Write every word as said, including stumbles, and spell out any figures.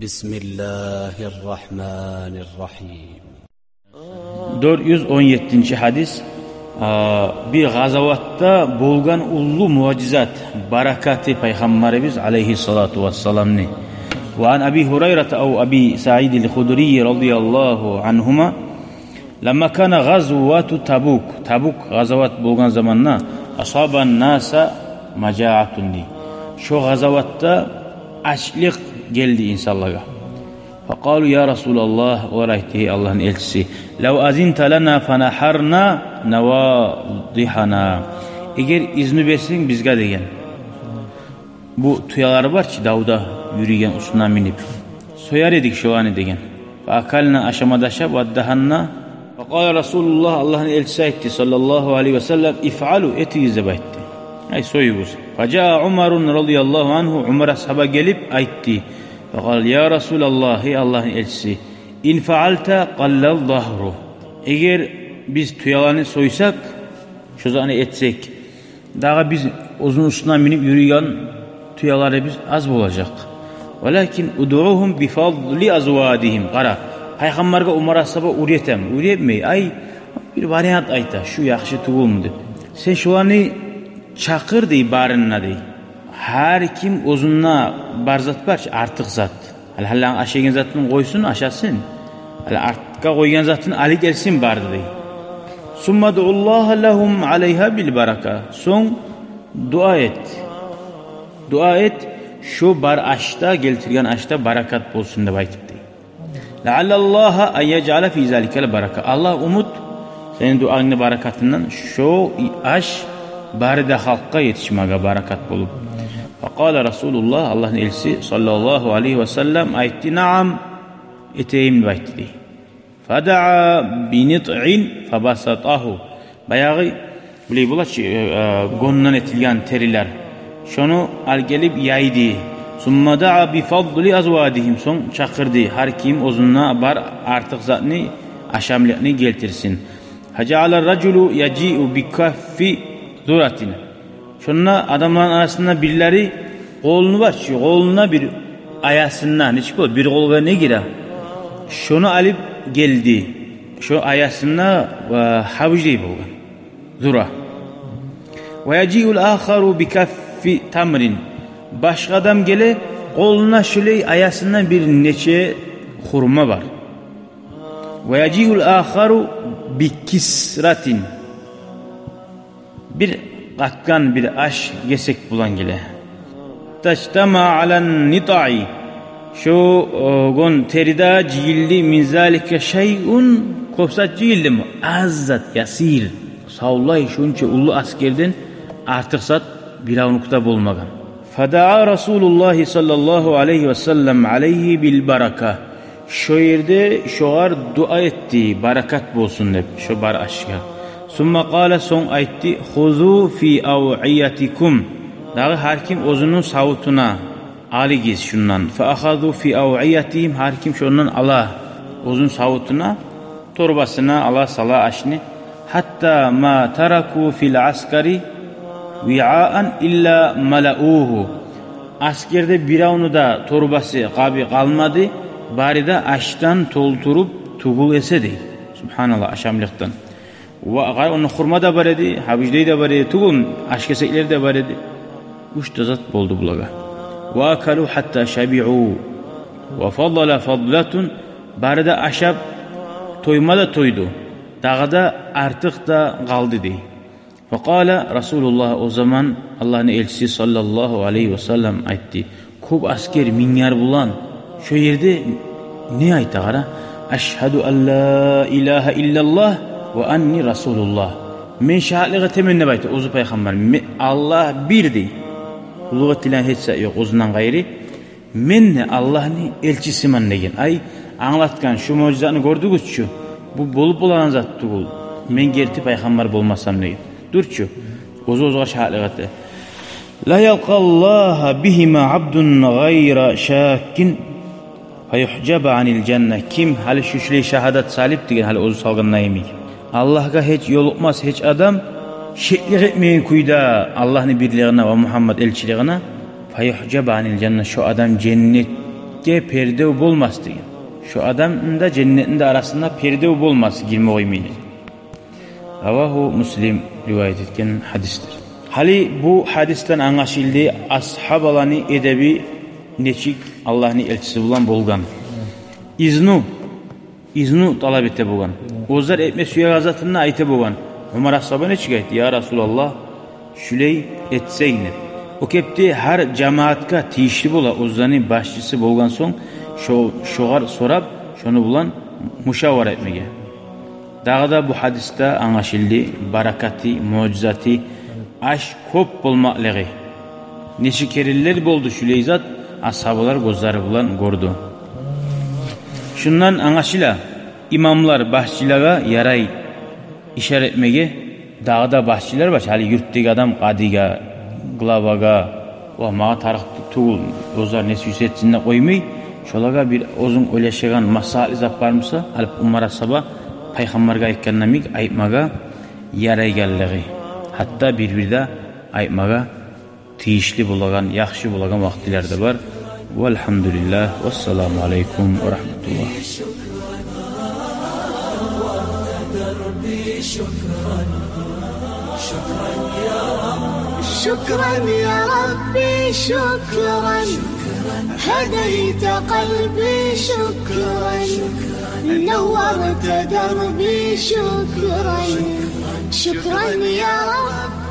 بسم الله الرحمن الرحيم. Дёрт юз он еттинчи гьадис. А, бир гъазаватда болгъан уллу муъжизат, баракаты пайхаммарыбыз алайгьиссалату вассаламны. وعن أبي هريرة أو أبي سعيد الخدري رضي الله عنهما لما كان غزوة تبوك, Табук гъазават болгъан заманда, أصاب الناس مجاعة, дей. Шо гъазаватда ачлыкъ гелди инсанлагъа. فقالوا يا رسول الله, олар айтды: «Гьей Аллагьны элчиси, لو أذنت لنا فنحرنا نواضحنا. Эгер изну берсенг бизге, — деген, — бу тюелер бар чы, давда юрюйген, уьстюне минип, сояр эдик шоланы», — деген. فأكلنا, ашама да ашап, وادهنا. فقال رسول الله, Аллагьны элчиси айтды, صلى الله عليه وسلم: «افعلوا, этигиз», — деп айтды. Ай, союгъуз. فجاء عمر رضي الله عنه, Умар асгьаба гелип айтды. فقال: يا رسول الله, гьей Аллагьны элчиси, إن فعلت قل الظهر. Эгер биз тюелени сойсакъ, шо затны этсек, дагъы биз оьзюню уьстюне минип юрюйген тюелерибиз аз болажакъ. ولكن ادعهم بفضل أزوادهم. Къара, пайхаммаргъа Умар асгьаба уьйретеми, уьйретмей, ай, бир вариант айта, шу яхшы тюгюлмю деп. Сен шоланы чакъыр, дей, барына, дей. Гьар ким оьзюнде бар зат бар чы, артыкъ зат. Гьали, гьали аш еген затын къойсун, ашасын. Гьали артгъа къойгъан затын алып гелсин бары да, дей. ثم ادع الله لهم عليها بالبركة. Сонг дуа эт. Дуа эт, шо бар ашда, гелтирген ашда баракат болсун деп айтып, дей. لعل الله أن يجعل في ذلك البركة. Аллагь умут, сени дуангны баракатындан шо аш бары да халкъгъа етишмеге баракат болуп. فقال رسول الله, Аллагьны элчиси صلى الله عليه وسلم айтды: نعم, этейим, деп айтды, дей. فدعا بنطع فبسطه. Баягъы, билей бола чы, э, э, гондан этилген терилер. Шону алып гелип яйды. ثم دعا بفضل أزوادهم. Сонг чакъырды, гьар ким оьзюнде бар артыкъ затны, ашамлыкъны гелтирсин. فجعل الرجل يجيء بكف ذرة. Шонда адамланы арасында бирлери къолуну бар чы, къолуна бир аясында, нечик бола, бир къолгъа не гире, шону алып гелди. Шо аясында, э, гьабиждей болгъан. Зура. ويجيء الآخر بكف تمر. Башгъа адам геле, къолуна шулай аясында бир нече хурма бар. ويجيء الآخر بكسرة. Бир къатгъан бир аш гесек булан геле. تجتمع على النطع. Шо, о, гон териде жыйылды من ذلك شيء, кёп зат жыйылдымы? Аз зат, يسير. Савлай шонча уллу асгерден артыкъ зат биревнюкде болмагъан. فدعا رسول الله صلى الله عليه وسلم عليه بالبركة. Шо ерде шогъар дуа этди, баракат болсун деп, шо бар ашгъа. ثم قال, сонг айтды: خذوا في أوعيتكم. Дагъы гьар ким оьзюню савутуна алыгъыз шундан. فأخذوا في أوعيتهم, гьар ким шондан ала оьзюню савутуна, торбасына ала сала ашны. حتى ما تركوا في العسكر وعاء إلا ملؤوه. Асгерде биревню де торбасы, къабы къалмады, бары да ашдан толтуруп тюгюл эсе, дей. Субгьаналлагь, ашамлыкъдан. Ва гъар онда хурма да бар эди, гьабиждей де бар эди, тюгюл, аш гесеклер де бар эди. Уьч де зат болду булагъа. وأكلوا حتى شبعوا وفضل فضلة. Бары да ашап, тойма да тойду, дагъы да артыкъ да къалды, дей. فقال رسول الله, о заман Аллагьны элчиси صلى الله عليه وسلم айтды: кёп асгер, минглер булан шо ерде не айта, къара: أشهد أن لا إله إلا الله وأني رسول الله. Мен шагьатлыкъ этемен деп айта оьзю пайхаммар. Ме-, Аллагь бир, дей. Къуллукъ этилеген гьеч зат ёкъ оьзюнден къайры. Мен де Аллагьны элчисимен деген. Ай, англатгъан, шу муъжизаны гёрдюгюз чю, бу болуп болагъан зат тюгюл, мен герти пайхаммар болмасам деген. Дюр чю, оьзю оьзюне шагьатлыкъ эте. لا يلقى الله بهما عبد غير شاك فيحجب عن الجنة. Ким гьали шушулай шагьадат салып деген, гьали оьзю салгъан йимик, Аллагьгъа гьеч ёлукъмас гьеч адам, шеклик этмейген кюйде Аллагьны бирлигине ва Мугьаммат элчилигине, فيحجب عن الجنة, шо адам женнет Ке пердев болмас деген. Шо адамны да, женнетни де арасында пердев болмас, гирме къоймайлы. Равагьу Муслим риваят этген гьадисдир. Гьали бу гьадисден англашылды асгьабаланы эдеби нечик Аллагьны элчиси булан болгъан. Изну, изну талап эте болгъан. Оьзлер этме сюеген затын да айта болгъан. Умар асгьаба нечик айтды: «Я Расулаллагь, шулай этсенг», — деп. О кепде гьар жамаатгъа тийишли бола, оьзлени башчысы болгъан сонг, шо-, шогъар сорап, шону булан мушавара этмеге. Дагъы да бу гьадисде англашылды баракаты, муъжизаты, аш кёп болмакълыгъы. Нече керенлер болду шулай зат, асгьабалар гёзлери булан гёрдю. Шундан англашыла, имамлар, башчылагъа ярай ишара этмеге. Дагъы да башчылар бар чы, гьали юртдагъы адам къадиге, главагъа, ва магъа тарыкъ тюгюл, оьзлер не сюйсе этсин деп къоймай, шолагъа бир оьзюнг ойлашагъан маслагьатлы зат бар буса, алып Умар асгьаба пайхаммаргъа айтгъан йимик айтмагъа ярайгъанлыгъы. Гьатта бир-бирде айтмагъа тийишли болагъан, яхшы болагъан вакътилер де бар. Валгьамдулиллагь, вассаламу алейкум ва рагьматуллагь. شكرا يا ربي، شكرا، هديت قلبي، شكرا، نورت دربي، شكرا، شكرا يا رب.